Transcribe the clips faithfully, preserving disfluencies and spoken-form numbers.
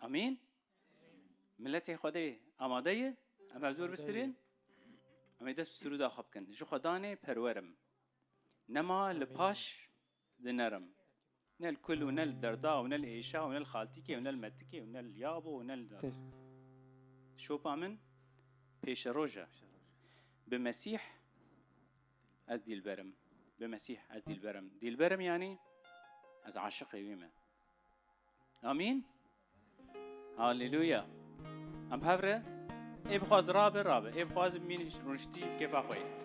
Amîn. Miletê Xwedê amade ye? Em hevdûr bistirên? Em ê dest bi sirûda xwe bikin. Ji Xwedanê perwer im. Nema li paş dinerim. Ne li kul û ne li derda û ne li êşa û ne li xaltîkê û ne li metikê û ne li yabo û ne li Kes. Şopa min pêşeroj e. Bi Mesîh ez dîlber im. Bi Mesîh ez dîlber im. Dîlber im yanî ez aşiqê wî me. Amîn. Haleluya. Em hev re ê bixwaz rabe, rabe. Ê bixwaz mîn rûniştî kêfa xwe ye.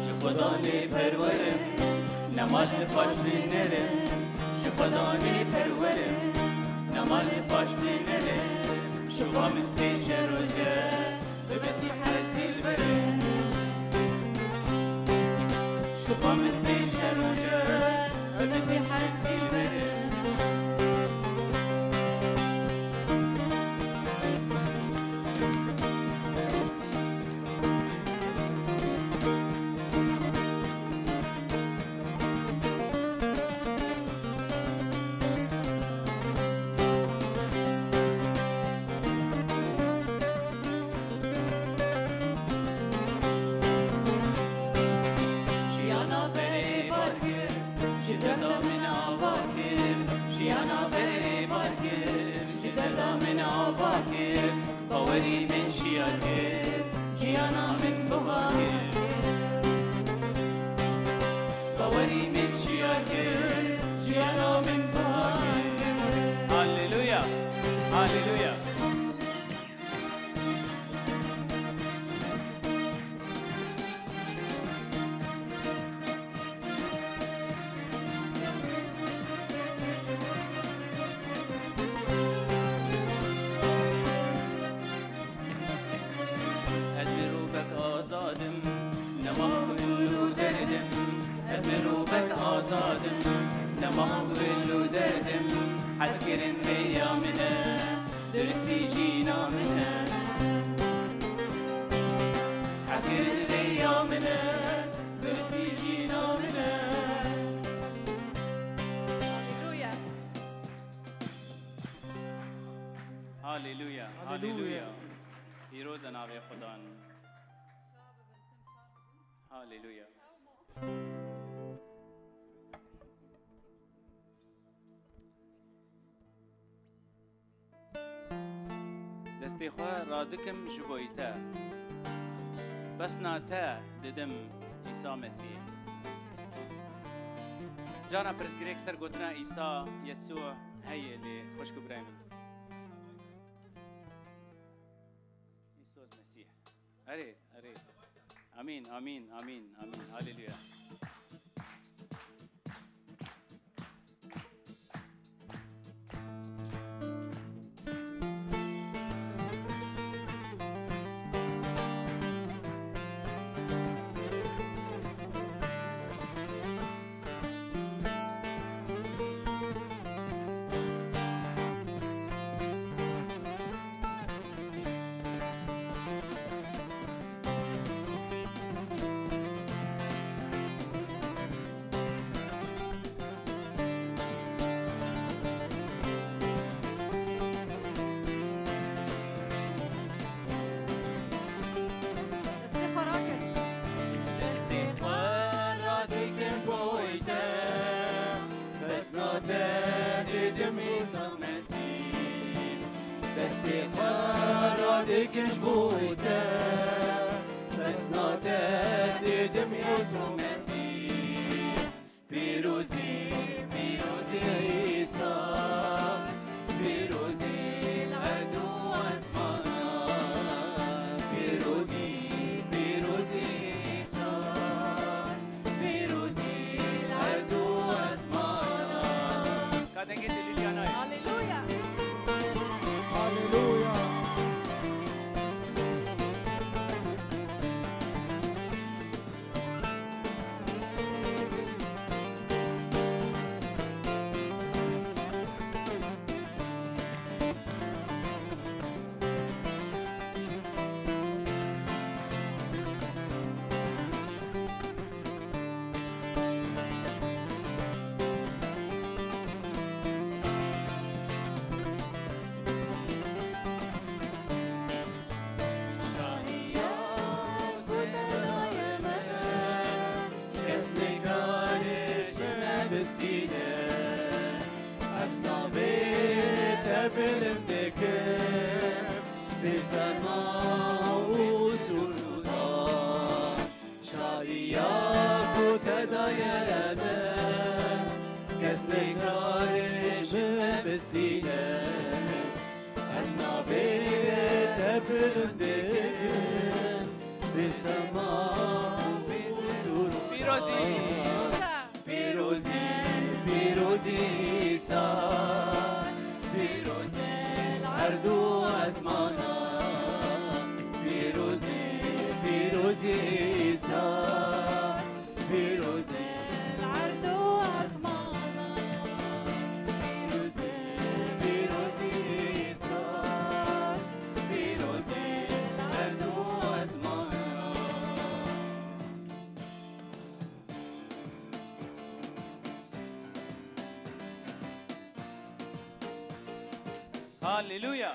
Ji Xwedanê perwerim, nema li paş dinerim. Ji Xwedanê perwerim, nema li paş dinerim. Şopa min pêşeroj e, bi Mesîh ez dîlber im. Şopa min pêşeroj e, bi Mesîh ez dîlber im. Jiyana berê bar kir, ji derda min ava kir. Jiyana berê bar kir, ji derda min ava kir. Bawerî min şiyar kir, jiyana min buha kir. Bawerî min şiyar kir, jiyana min buha kir. Haleluya, haleluya. Ez mirovek azad im, nema gul û derdim. Ez mirovek azad im, nema gul û derdim. Hezkirin rêya min e, duristî jîna min e. Hezkirin rêya min e, duristî jîna min e. Haleluya. Haleluya, haleluya. Pîroz e navê Xudan. Haleluya. Destê xwe radikim ji bo te. Pesna te didim Îsa Mesîh. Cara pirsgirêk ser gotina Îsa Yesû heye lê xwişk û birayê min. Îsa Mesîh. Erê, erê. Amîn, amîn, amîn, amîn. Haleluya. Destê xwe rakin. Destê xwe radikim boy te, pesna te didim Îsa Mesîh. Destê xwe radikim ji bo te, pesna te didim Îsa Mesîh. Pîrozî, pîrozî Îsa, pîrozî li her du ezmana. Pîrozî, pîrozî Îsa, pîrozî li her du ezmana. Ka dengê te Lîlya nayê. Haleluya. Haleluya. Bê sema û sûrû da, şadiya ku te daye me, kes nêkare ji min bistîne. Em navê te bilind dikin, bê sema û sûrû da. Pîrozî! Pîrozî, pîrozî îsal, pîroz e li erd û ezmana. Pîrozî, pîrozî îsal, pîroz e li erd û ezmana. Pîrozî, pîrozî îsal, pîroz e li erd û ezmana. Haleluya.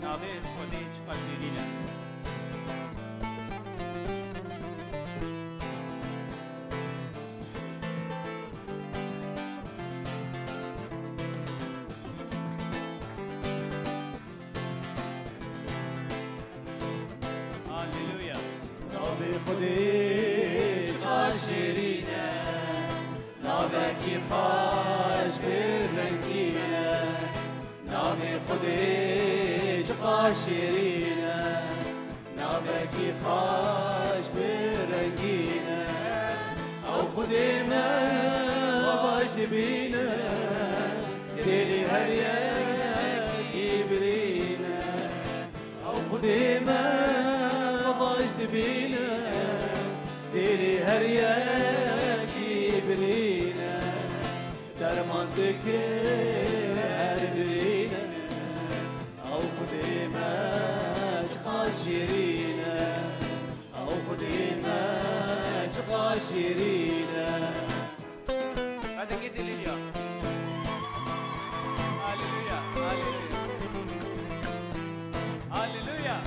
Navê Xwedê çiqas şêrîn e. Haleluya. Navê Xwedê çiqas şêrîn e, navekî xweş pê rengîn e. Navê Xwedê çiqas şêrîn e, navekî xweş pê rengîn e. Ew Xwedê me baş dibîne, dêlî her yekî birîne. Ew Xwedê me baş dibîne, dêlî her yekî birîne. Derman dike her birîne. Ew Xwedê me çiqas şêrîn e. Ew Xwedê me çiqas şêrîn e. Hadi git Lilya. Haleluya, haleluya. Haleluya.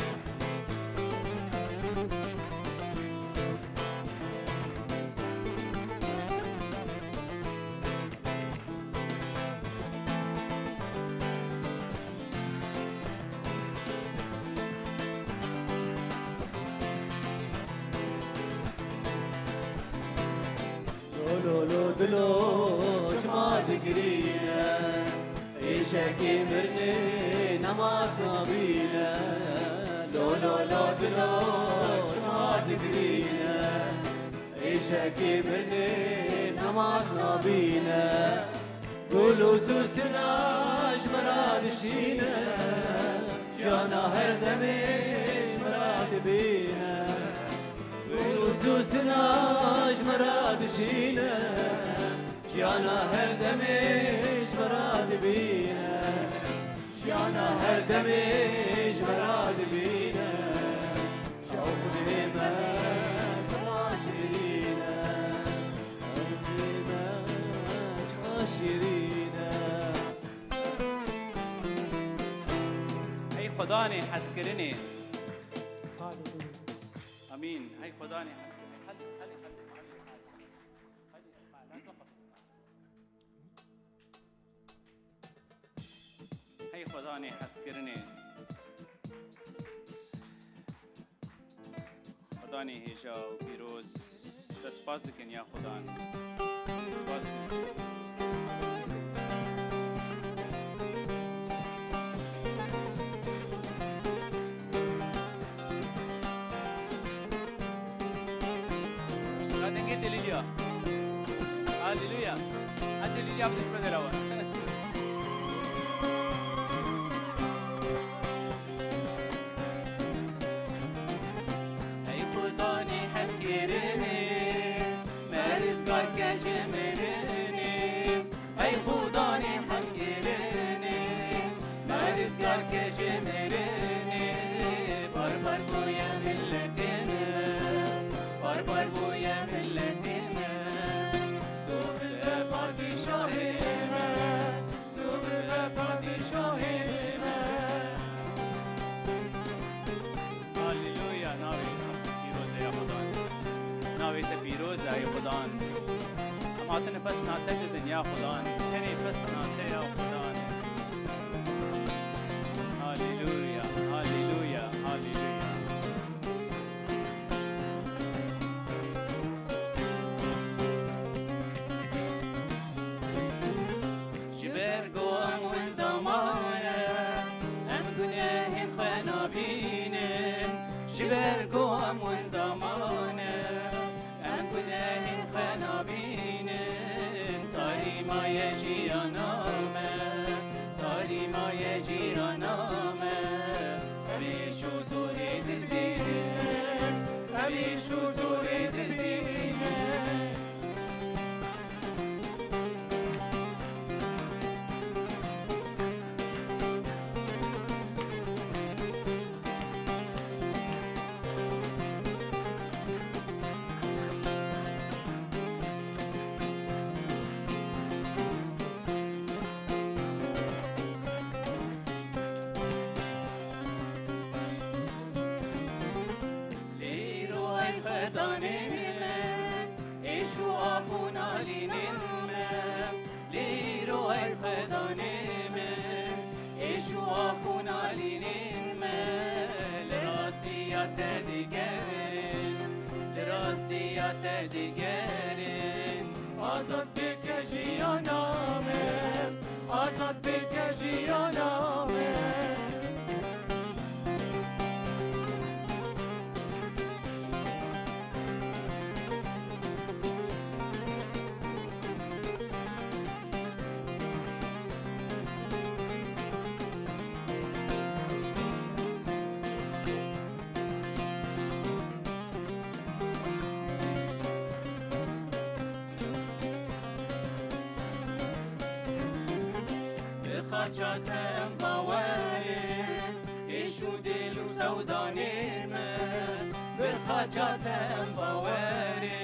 Lo, lo, lo, dilo, çima digirîne? Êşekê mirinê nemat nabîne. Lo, lo, lo, dilo, çima digirîne? Êşekê mirinê nemat nabîne. Gul û sûsina ji min re dişîne, jiyana her demê ji min re dibîne. Gul û sûsina ji min re dişîne, jiyana her demê ji min re dibîne. Jiyana her demê ji min re dibîne. Ew Xwedê me çiqas şêrîn e. Ew Xwedê me çiqas şêrîn e. Hey Xwedanê hezkirinê. Amîn. Hey Xwedanê hezkirinê. Hadi, hadi, hadi, hadi, hadi. Hadi, Esma, la toqif. Hey Xwedanê hezkirinê. Xwedanê hêja û pîroz, te spas dikin ya Xwedan. Spas dikin. Radengê te Lilya. Haleluya. Hadi Lilya, bitirme derawa. Ey Xudanê hezkirinê, me rizgar ke ji mirinê. Ey Xudanê hezkirinê, me rizgar ke ji mirinê. Barbar bûye miletê me, barbar bûye miletê me. Tu bide padîşahê me, Em hatine pesna te didin ya Xudanê. Tenê pesna te ya Xudanê. Haleluya, haleluya, haleluya. Ji ber ku em winda mane, em gunehên xwe nabînin. Ji ber ku em winda mane, em gunehên xwe nabînin. Tarî maye jiyana me, tarî maye jiyana me. Ev îş û zorê dibîne, ev îş û zorê dibîne. Lê îro ey Xwedanê me, êş û ax û nalînên me. Lê îro ey Xwedanê me, êş û ax û nalînên me. Li rastiya te digerin, li rastiya te digerin. Azad bike jiyana me, azad bike jiyana me. Bi xaça te em bawerê, êş û dil û sewdanê me. Bi xaça te em bawerê,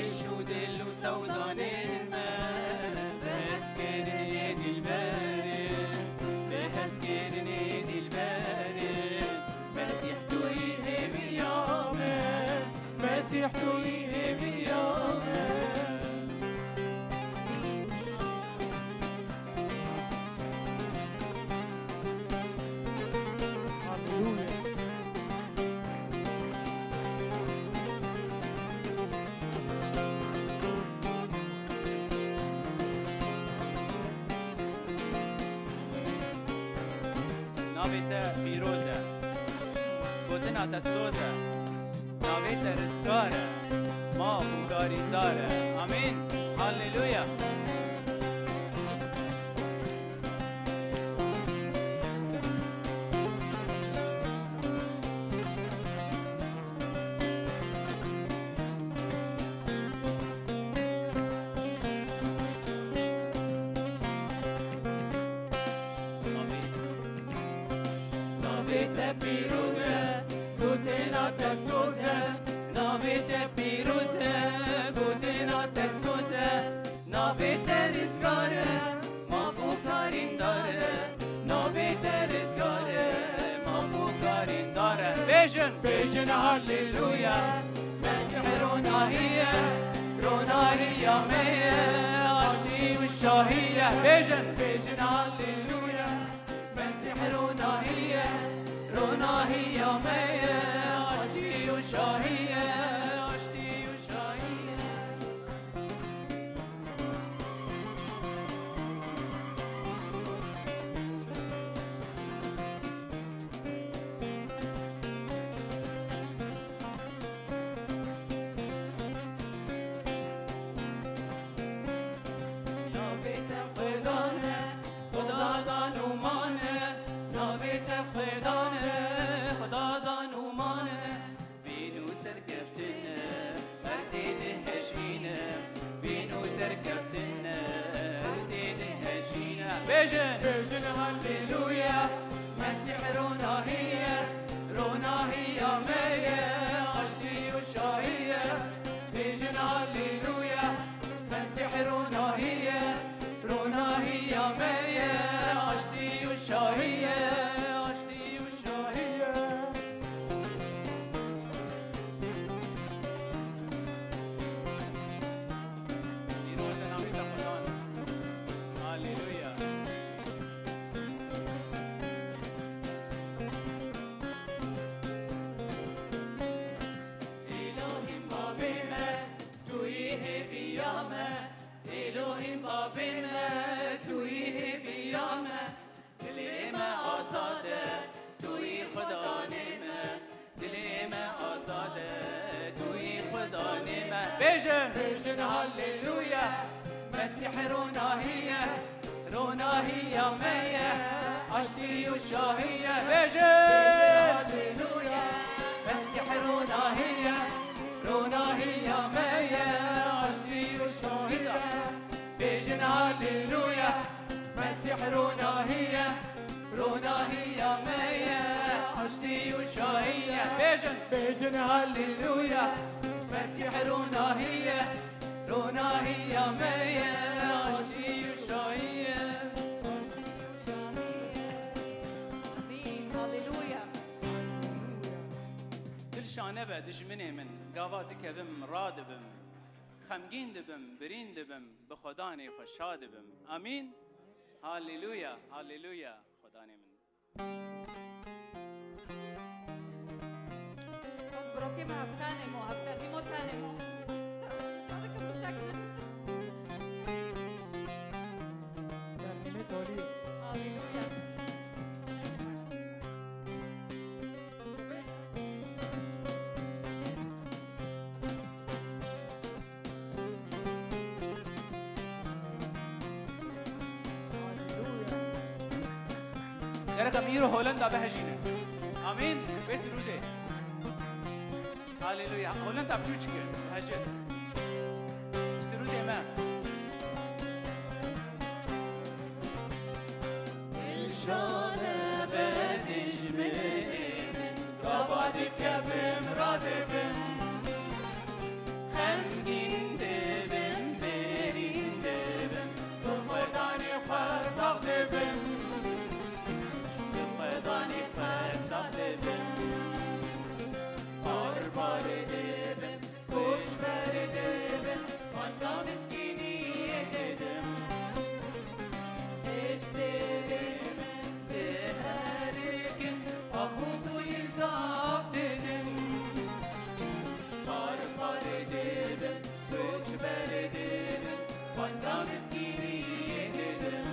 êş û dil û sewdanê me. Bi hezkirinê dilberê, bi hezkirinê dilberê. Mesîh tu yî hêviya me, Mesîh tu yî hêviya me. Haleluya. Navê te pîroz e. Gotina te soz e. Navê te rizgar e. Maf û garîndar e. Amîn. Haleluya. Navê te pîroz e, gotina te soz e. Navê te pîroz e, gotina te soz e. Navê te rizgar e, maf û karîndar e. Navê te rizgar e, maf û karîndar e. Bêjin, bêjin haleluya. Mesîh ronahî ye, ronahiya me ye. Aştî û şahî ye. Bêjin, bêjin haleluya. Mesîh ronahî ye, ronahiya me ye. Aştî û şahî ye, aştî û şahî ye. Navê te Xudan e, Xuda dan û man e. Navê te Xudan e, Xuda dan û man e. Bîn û serkeftin e, her tê dihejîne. Bîn û serkeftin e, her tê dihejîne. Bêjin! Bêjin haleluya, Mesîh ronahî ye, ronahiya me ye, aştî û şahî ye. Bêjin haleluya, Mesîh ronahî ye, ronahiya me ye, aştî û şahî ye, aştî û şahî ye. Bêjin. Bêjin halleluya. Mesîh ronahî ye. Ronahiya me ye. Aştî û şahî ye. Bêjin. Halleluya. Mesîh ronahî ye. Ronahiya me ye. Aştî û şahî ye. Bêjin halleluya. Mesîh ronahî ye. Ronahiya me ye. Aştî û şahî ye. Bêjin. Bêjin halleluya. Mesîh ronahî ye. Ronahiya me ye, aştî û şahî ye. Amîn. Halleluya. Dil şane be dijminê min, gava dikevim, radibim. Xemgîn dibim, birîn dibim, bi Xwedanê xwe şa dibim. Amîn. Halleluya, halleluya, Xwedanê min. Brokê me hevtanê mo, hevtanê mo tanê mo. Çalıkım bıçak. Termine doli. Aleluya. Gerek em îro Holenda bihejîne. Amîn. Vê sirûdê. Haleluya. Holenda biçûçik e. Hejin. Sirûdê me. Dilşane be dijminê min, gava dikevim, radibim. Xemgîn dibim, birîn dibim, bi Xwedanê xwe sax dibim. Bi Xwedanê xwe sax dibim. Barbarê dibim, koçberê dibim, banga miskîniyê didim. Destê min diherikin, paxû bûyî dav didim. Barbarê dibim, koçberê dibim, banga miskîniyê didim.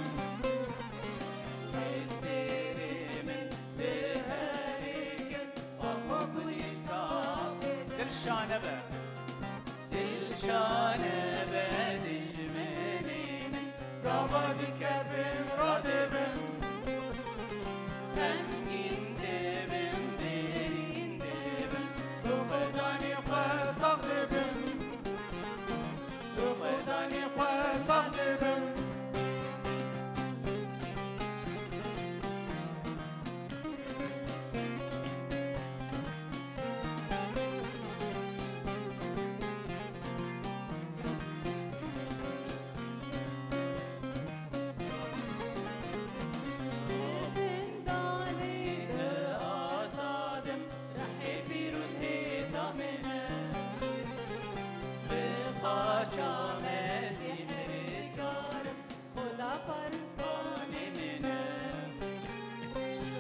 Destê min diherikin, paxû bûyî dav didim. Dilşane be. Dilşane be dijminê min, gava dikevim, radibim. Xemgîn dibim, birîn dibim, bi Xwedanê xwe sax dibim. Bi Xwedanê xwe sax dibim. Zindanê de azadim, rehê pîroz hêza min e. Bi xaça Mesîh rizgarim, Xuda parizvanê min e.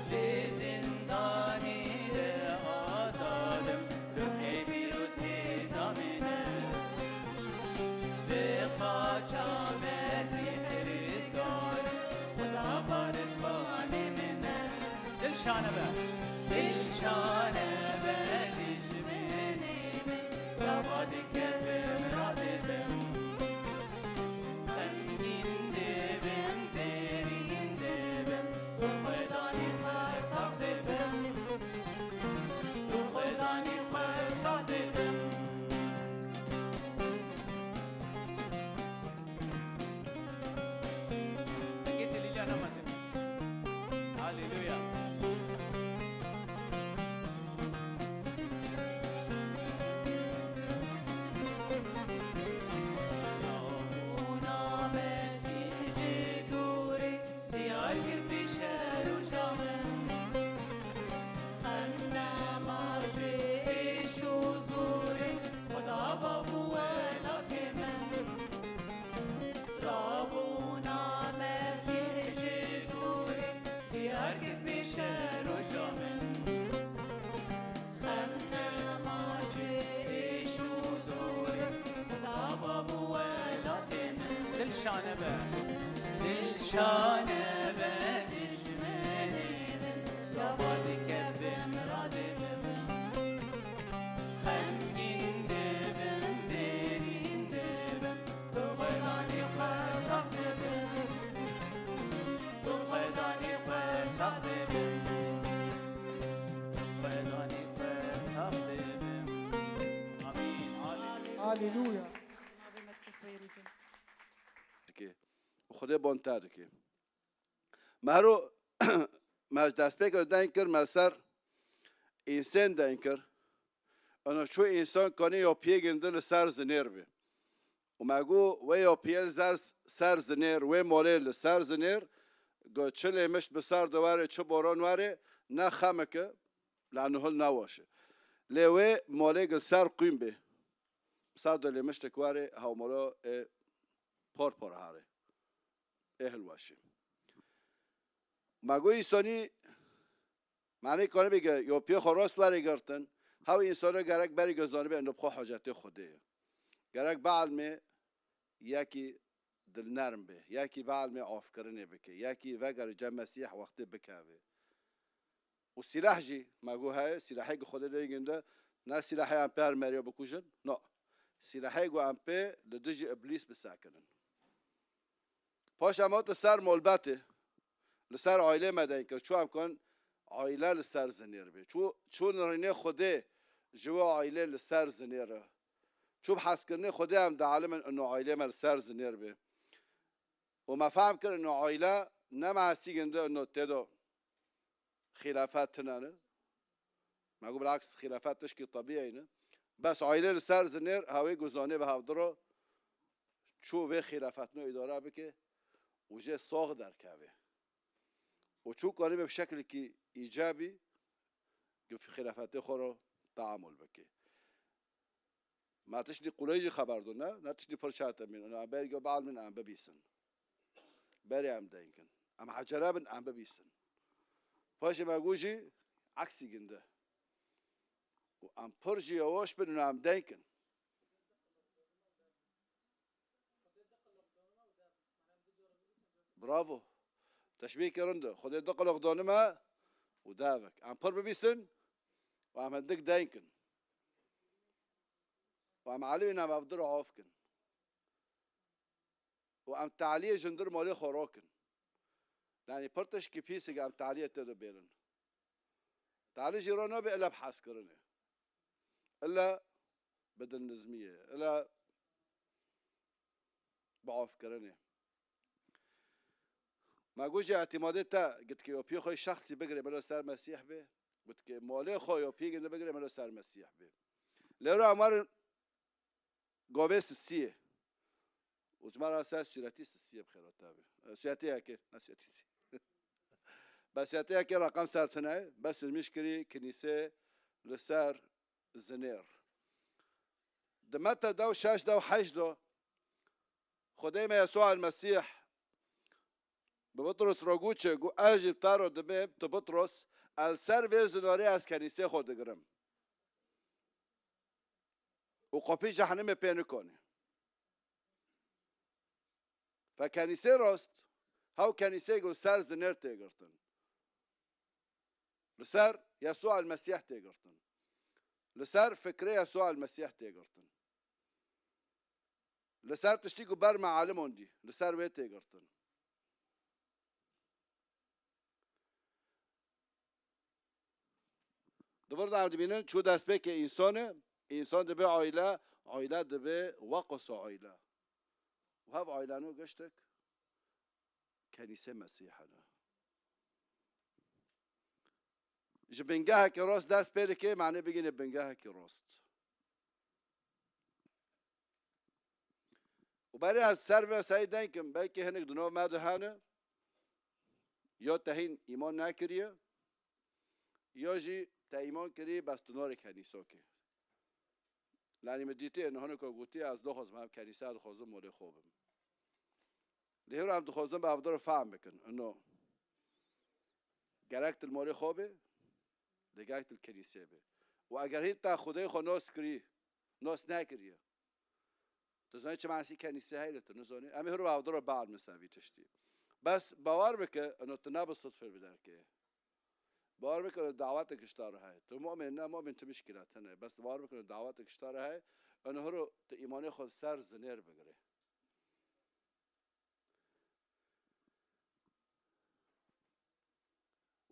Di zindanê de azad im, ruhê pîroz hêza min e. Bi xaça Mesîh rizgar im, Xuda parizvanê min e. Dilşane be. Dilşane be dijminê min, gava dikevim radibim. Xemgîn dibim, derîn dibim, bi Xudanî xwe sax dibim. Bi Xudanî xwe sax dibim. Dengê te Lîlya nematin. Haleluya. Rabûna Mesîh ji dûrê diyar kir pêşeroja min. Xem nema ji êş û zorê Xuda Bab û welatê min. Rabûna Mesîh ji dûrê diyar kir pêşeroja min. Xem nema ji êş û zorê Xuda Bab û welatê min. Dilşane be. Dilşane be dijmenê min, gava dikevim radibim. Xemgîn dibim, derîn Haleluya. Dike. Û Xwedê bon te dike. Me hero me ji destpêkê deyn kir, me ser însen deyn kir. Eno çû însan kanî yopiyê gindi li ser zinêr be. Û me got, wê yopiyê li ser, ser zinêr, wê molê li ser zinêr, got, çi lêmişt bi ser de were, çi boran were, ne xemike, la nuhil ne waşe. Lê wê molê li ser qûyn be. Bi ser de lêmiştek were, hewmolo ê por por hare. Ê hilweşî. Me got, îsonî Manê kanê bêge, yopiyê xwe rast were girtin. Hew însana gerek berî ge zanibe endo bi xwe hacetê Xwedê ye. Gerek bielmê yekî dilnerm be, yekî bielmê afkirinê bike, yekî vegere cem Mesîh wextê bikeve. Û sîlah jî, me got heye, sîlahê ge Xwedê de ginde, ne sîlahê em pê her meriya bikujin, no. Sîlahê got em pê li dijî Îblîs bisekinin. Paşê em hatin ser malbatê, li ser aîlê me deyn kir. Çû em kan aîle li ser zinêr be. Çû, çû nirînê Xwedê ji wê aîlê li ser zinêr e. Çû bi hezkirinê Xwedê em dielimin ino aîlê me li ser zinêr be. Û me fehm kir ino aîle ne me hesî gindi ino tê de xîlafet tune ne. Me got, bilaks xîlafet tişkî tebîî ne. Bes aîlê li ser zinêr hewê guzanê bi hevdiro çû vê xîlafetno îdare bike û jê sax derkeve. Û çû kanîbe bi şekilekî îcabî gi xîlafetê xwe re teamul bike. Ma tiştî quley jî xeber do, ne? Ne tiştî pir çatemîn. Ina berî ge bielmîn em bibîsin. Berê em deyn kin. Em hecere bin, em bibîsin. Paşê me got jî eksî ginde. Û em pir jî yewaş bin û em deyn kin. Bravo. Teşbîhekî rind e. Xwedê du qiliq danime û devik. Em pir bibîsin û em hindik deyn kin. Û em elî wî navavdir af kin. Û em taliyê jindir malê xwe rakin. Yanî pir tişkî pîsik em taliyê tê de bêrin. Talî jî re nabe illa bi hezkirinê. Illa bi dilnizmiyê. Illa bi afkirinê. Me got jî îtîmadê te, gotike yopiyê xwe şexsî bigire, melo ser Mesîh be. Gotike malê xwe yopiyê ginde bigire, melo ser Mesîh be. Lê ra em werin gavê sisiyê. Û ji me re ser sûretî sisiyê bi xêra te be. E, sûretê yekê, ne sûretî sisiyê. Be sûretê yekê reqem ser tune, be sirmîş kirî kinîsê li ser zinêr. Di Mete dew şeş dew heşt de Xwedê me Yesûa el-Mesîh bi Bitros re got çi? Got, ez jî bi te re dibêm, tu Bitros, ez li ser vê zinorê ez kenîsê xwe digirim. Û qopî cehenimê pê nikonê. Fe kenîsê rast, hew kenîsê ku li ser zinêr tê girtin. Li ser Yesûa el-Mesîh tê girtin. Li ser fikrê Yesûa el-Mesîh tê girtin. Li ser tiştî ku ber me alimon dî, li ser wê tê girtin. Di vir de em dibînin, çû destpêkê însan e, însan dibe aîle, aîle dibe weqosa aîle. Û hev aîleno giştek kenîsê Mesîh hene. Ji bingehekî rast dest pê dike, manê bigihîne bingehekî rast. Û berê ez ser vê serî deyn kim, belkî hinek di nav me de hene, ya te hîn îman nekiriye, ya jî te îman kirî, bes tu norê kenîsokê. Lanî min dîtiye, niha nika gotiye, ez doxwazim hem kenîse dixwazim molê xwe bim. Lê hêra em dixwazin bi hevdar fehm bikin. Ino gerek til molê xwe be, de gerek til kenîsê be. Û eger hîn te Xwedê xwe nas kirî, nas nekiriye. Tu zanî çi manasî kenîse heye, tu nizanî. Em ê hêra bi hevdar beal min ser vî tiştî. Bes bawer bike, ino tu ne bi sitfir bi derkê. Bawer bike, ino dawetek ji te re heye. Tu mu'min ne, mu'min tu mişkîlet hene. Bes bawer bike, ino dawetek ji te re heye. Ino hiro tu îmanê xwe ser zinêr bigire.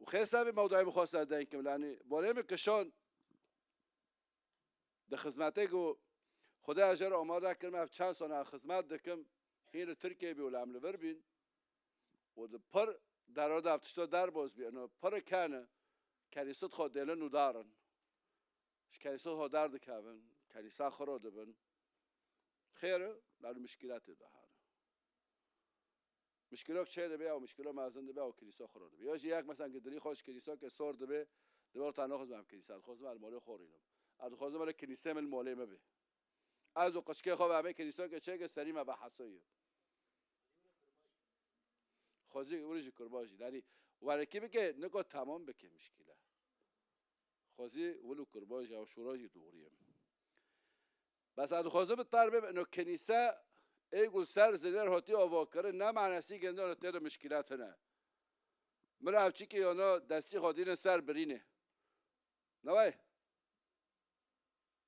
Û xêsa vê mewduyê min xwesta deyn kim, lanî bolê min kişand di xizmetê ku Xwedê ez jê re amade kirim, ev çend sala xizmet dikim, hîn li Tirkiyê bî û li em li vir bîn. Û di pir dera de ev tişta derbas bî, eno pir kene, kenîsat xwe dêlin û darin. Ji kenîsat xwe derdikevin, kenîsa xira dibin. Xêr e, lê mişkîletê de hene. Mişkilok çê dibe, ew mişkilo mezin dibe, ew kilîsa xwe dibe. Ya jî yek mesela ki dilî xwe ji kilîsokê sor dibe, dibe ta naxwazim em kilîsa, dixwazim el molê xwe rînim. Ez dixwazim el kilîsê min molê me be. Ez û qiçkê xwe ve em ê kilîsokê çêke serî me ve hesoyê. Xwezî wir ji kurba jî. Yanî werekî bike, niko temam bike mişkile. Xwezî wil û kurba jî, ew şûra jî doğru ye. Bes ez dixwazim bi tar bim, ino kenîse ê ku ser zinêr hatî avakirin, ne manasî gende ino tê de mişkîlet hene. Mira ev çikî ino destî xwe dînin ser birînê. Neway.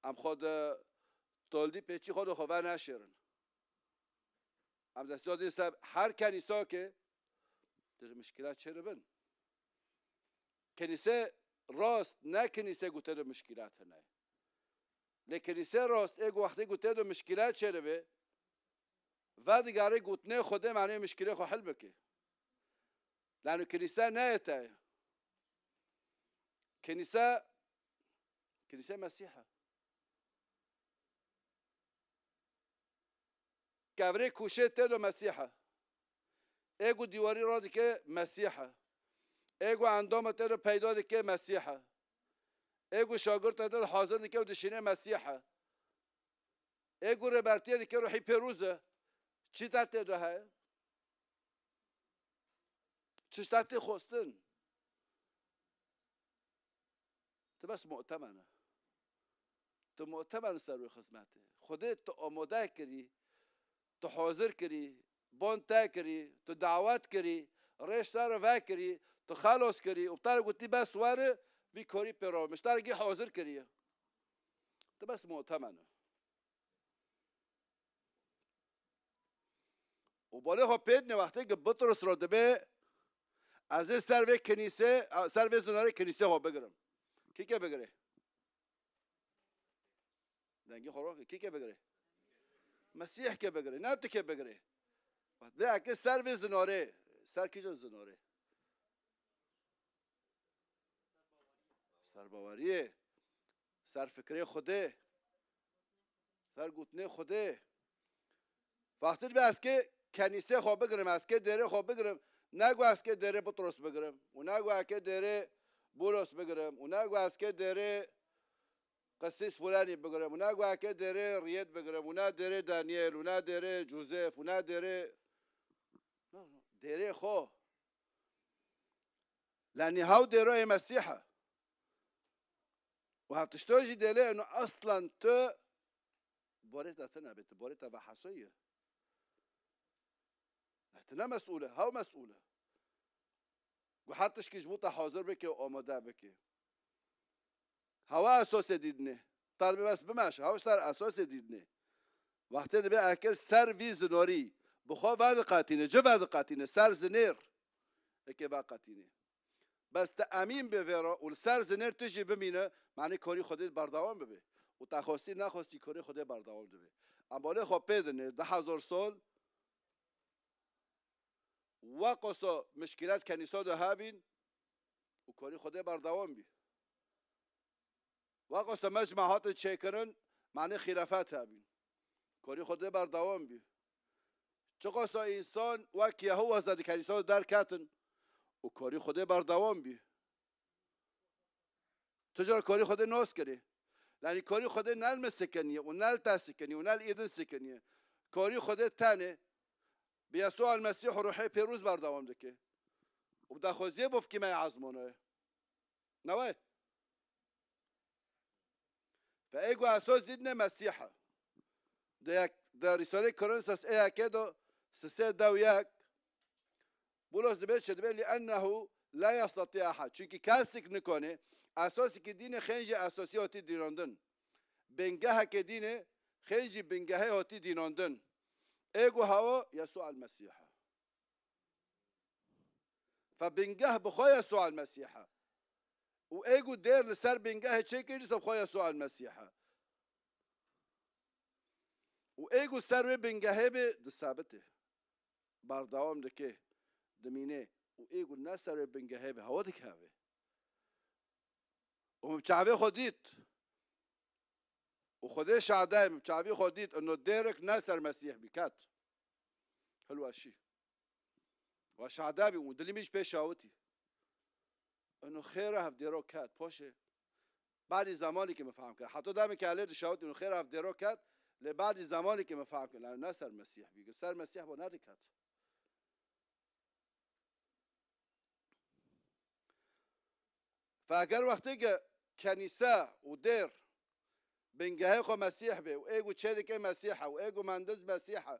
Em xwe de toldî pêçî xwe de xwe veneşêrin. Em destî xwe dînin ser her kenîsokê, tê de mişkîlet çêdibin. Kenîse rast, ne kenîse ku tê de mişkîlet hene. Lê kenîse rast ê ku wextê ku tê de mişkîlet çêdibe, vedigere gotinê Xwedê, manê mişkilê xwe hil bike. Lano kenîse ne yê te ye. Kenîse, kenîse Mesîh e. Kevirê kûşê tê de Mesîh e. Ê ku dîwarî radike Mesîh e. Ê ku endama tê de peyda dike Mesîh e. Ê ku şagirta tê de hazir dike û dişîne Mesîh e. Ê ku rêbertiyê dike Ruhî Pêrûz e. Çi te tê de heye? Çi ji te tê xwestin? Tu bes mu'temen e. Tu mu'temen ser wê xizmetê. Xwedê tu amade kirî, tu hazir kirî, ban te kirî, tu dawet kirî, rêş te re vekirî, tu xelos kirî û te re gotî bes were, vî karî pê re min ji te re gî hazir kiriye. Tu bes mu'temen e. Û balê xwe pê dine wextê ki Bitros re dibe, ez ê ser vê kenîse, ser vê zinarê kenîsê xwe bigirim. Kî ke bigire? Dengê xwe rake. Kî ke bigire? Mesîh ke bigire. Ne tu ke bigire. Bê eke ser vê zinarê. Ser kîjan zinarê? Ser baweriyê. Ser fikrê Xwedê. Ser gotinê Xwedê. Vextê dibe ez kê kenîsê xwe bigirim, ez kê dêrê xwe bigirim, ne ku ez kê dêrê Bitros bigirim û ne ku ez kê dêrê Bûlos bigirim û ne ku ez kê dêrê qisîs fulanî bigirim û ne ku ez kê dêrê Riyêd bigirim û ne dêrê Daniel û ne dêrê Joseph û ne dêrê, no, no, dêrê xwe. Lenî hew dêro ê Mesîh e. Û hevtişto jî dêlê eno aslan tu borê te tine bê, tu borê te vehesoyî. Ne tu ne mesûl e, hew mesûl e. Ku her tişkî ji bo te hazir bike û amade bike. Hewa esasê dîdinê. Tar bibes bimeş, hew ji tar esasê dîdinê. Wextê dibe ekir ser vî zinorî, bi xwe vediqetîne, ci vediqetîne, ser zinêr. Eke veqetîne. Bes te emîn bê vê re û li ser zinêr tu jî bimîne, manê korî Xwedê berdewam bibe. Û te xwestî nexwestî korê Xwedê berdewam dibe. Em balê xwe pê dine, du hezar sal weqosa mişkîlet kenîsa de hebîn û korî Xwedê berdewam bî. Weqosa mecma hatin çêkirin, manê xîlafet hebîn. Korî Xwedê berdewam bî. Çiqasa însan wek Yehowa zedikerî ser derketin û korî Xwedê berdewam bî. Tu cara korî Xwedê nas kirî. Yanî korî Xwedê ne li min sikiniye û ne li te sikiniye û ne li îdin sikiniye. Korî Xwedê tenê bi Yesûa El Mesîh û Ruhê Pêrûz berdewam dike. Û bi daxwaziyê bo fikî me ya ezmanoye. Neway. Fe ê ku esas dîdine Mesîh e. Di yek, di Rîsalê Korintos ê yekê de sisê dew yek. Bulos dibe çi dibe? Li ennehu la yestatî ehad. Çunkî kesik nikane. Esasî ki dîne xên jî esasî hatî dînandin. Bingeheke dîne xên jî bingehê hatî dînandin. Ê ku hewa Yesû El Mesîh e. Fe bingeh bi xwe Yesûa El Mesîh e. Û ê ku dêr li ser bingehê çêkir, dîsa bi xwe Yesûa El Mesîh e. Û ê ku ser wê bingehê be, disabite. Berdewam dike, dimîne. Û ê ku ne ser wê bingehê be, hewa dikeve. Û min bi çavê xwe dît. Û Xwedê şahide ye, min bi çavê xwe dît, ino dêrek ne ser Mesîh bî, ket. Hilweşî. Wa şahide bî û dilî min jî pê şawitî. Ino xêra hevdêro ket, poşê. Badî zamanekê min fehm kir. Heta demekê elê dişawitî, ino xêra hevdêro ket, lê badî zamanekê min fehm kir. Lê ne ser Mesîh bî. Ser Mesîh bo nediket. Fe eger wextê ke kenîse û dêr bingehê xwe Mesîh be û ê ku çêdike Mesîh e û ê ku mendiz Mesîh e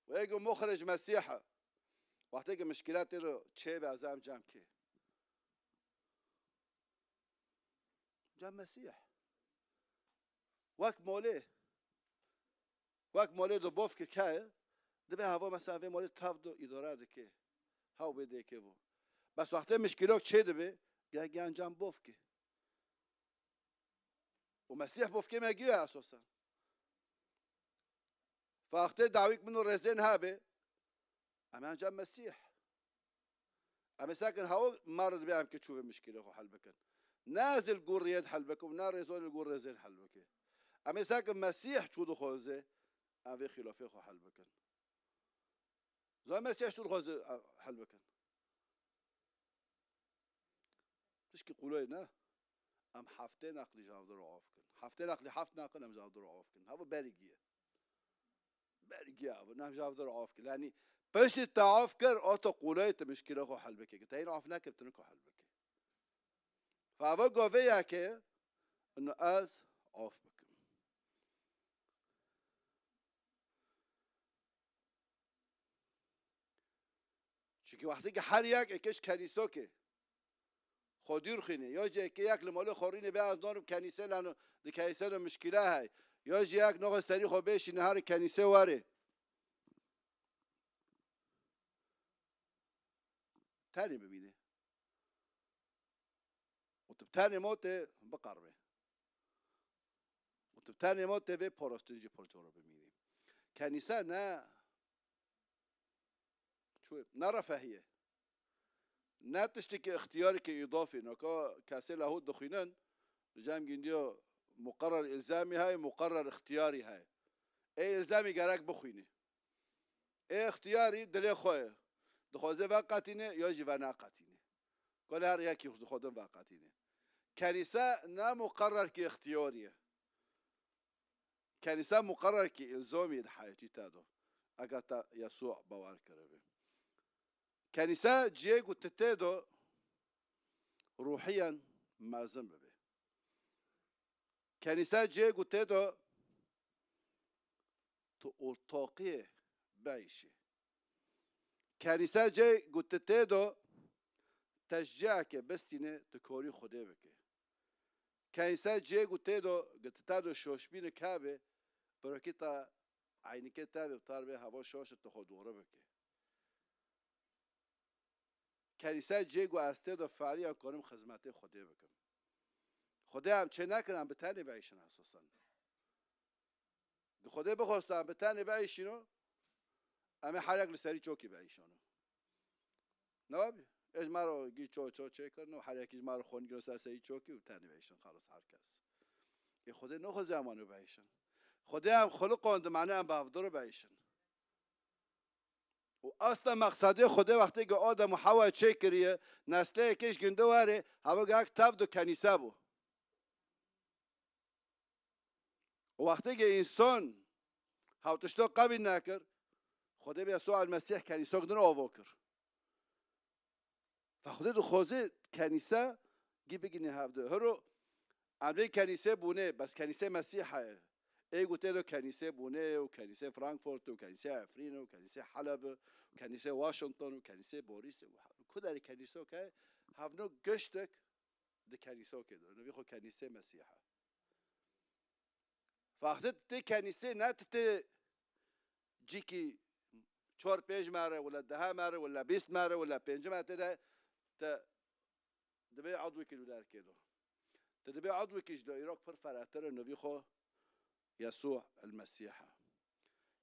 û ê ku muxric Mesîh e, wextê ke mişkîlet tê ro çêbe, ez em cem kê? Cem Mesîh. Wek molê. Wek molê do bofke keye, dibe hava mesela vê molê tev do îdare dike. Hew bê dêkê vo. Bes wextê mişkîlok çê dibe, geh giyan cem bofke. Û Mesîh bofkê me giyo esosen. Wextê dawîk min û rêzên hebe, em yan cem Mesîh. Em ê sekin hew mar dibe em ki çû vê mişkîlê xwe hel bikin. Ne ez li gor riyê hel bikim, ne rêzon li gor rêzên hel bike. Em ê sekin Mesîh çû dixwaze, em vê xîlafê xwe hel bikin. Zan Mesîh çû dixwaze, em hel bikin. Tişkî qûloyê ne. Em heftê neqlî ji hevdû re af kin. Heftê neqlî heft neqin em ji hevdû re af kin. Heva berî giye. Berî giye heva, em ji hevdû re af kin. Yanî piştî te af kir, o to qûloyê tu mişkîla xwe hel bike. Te hîn af nekir, tu niko hel bike. Fe eva govê yekê, ino ez af bikim. Çunkî wextê ki her yek êkê ji kenîsokê xwe dûr xwîne, ya jî êkê yek li malê xwe rîne bê ez narim kenîsê lano di kenîsê de mişkîle hey. Ya jî yek noxê serî xwe bêşîne herê kenîsê werê. Tenê bimîne. Û tu bi tenê motê biqeribê. Û tu bi tenê motê vê parastin jî pir cor bimînî. Kenîse ne çû, ne refehî ye. Ne tiştekî îxtiyarîkî îdafî. Naka kesê lehût dixwînin, li cem gindiyo muqerrer îlzamî heye, muqerrer îxtiyarî heye. Ê îlzamî gerek bixwînî. Ê îxtiyarî dilê xwe ye. Dixwaze veqetîne ya jî veneqetîne. Kol her yekî xwe dixwazin veqetîne. Kenîse ne muqerrerkî îxtiyarî ye. Kenîse muqerrerkî îlzamî ye di heyatî te de. Eger te Yesû bawer kiribe. Kenîse cihê ku tu tê de ruhiyen mezin bibe. Kenîse cihê ku tê de tu ortaqiyê bieyşî. Kenîse cihê ku tu tê de teşciyeke bistîne tu korî Xwedê bike. Kenîse cihê ku tê de ku tu te de şoşbînik hebe, birokî te eynîkê te bê, bi te re bê heva şoş tu xwe dore bike. Kenîse cihê ku ez tê de feriya karim xizmetê Xwedê bikim. Xwedê em çê nekin, em bi tenê bieyşin esosen. Gi Xwedê bixwestin em bi tenê bieyşîno, em ê her yek li serî çokî bieyşano. Ne wabî? Ê ji me re gî ço ço çêkirin û her yekî ji me re xwe nikirino ser serî çokî û tenê bieyşin xelas her kes. Ê Xwedê nexweze em wano bieyşin. Xwedê em xuliqandin, mane em bi hevdû re bieyşin. Û asla mexsedê Xwedê wextê ku Adem û Hewa çêkiriye, nesleyekê ji gindi were, hewa gehek tev do kenîse bû. Û wextê ku însan hew tişto qebîl nekir, Xwedê bi Yesû el-Mesîh kenîsok din avo kir. Fe Xwedê dixwaze kenîse gî bigîne hevdu. Hiro em lê kenîse bûne, bes kenîse Mesîha ye. Ê ku tê de kenîse bûne û kenîse Frankfurt û kenîse Efrîn û kenîse Heleb û kenîse Washington û kenîse Boris û ku derê kenîsok heye, hevno giştek di kenîsokê de. Nivî xwe kenîse Mesîha. Wextê tu tê kenîsê, ne tu tê cîkî çar pênc mere, wila dehe mere, wila bîst mere, wila pêncî mere tê de, te dibê edwekî li derkê de. Tu dibê edwekî ji de îrok pir ferehtir e, nivî xwe Yesû el-Mesîh e.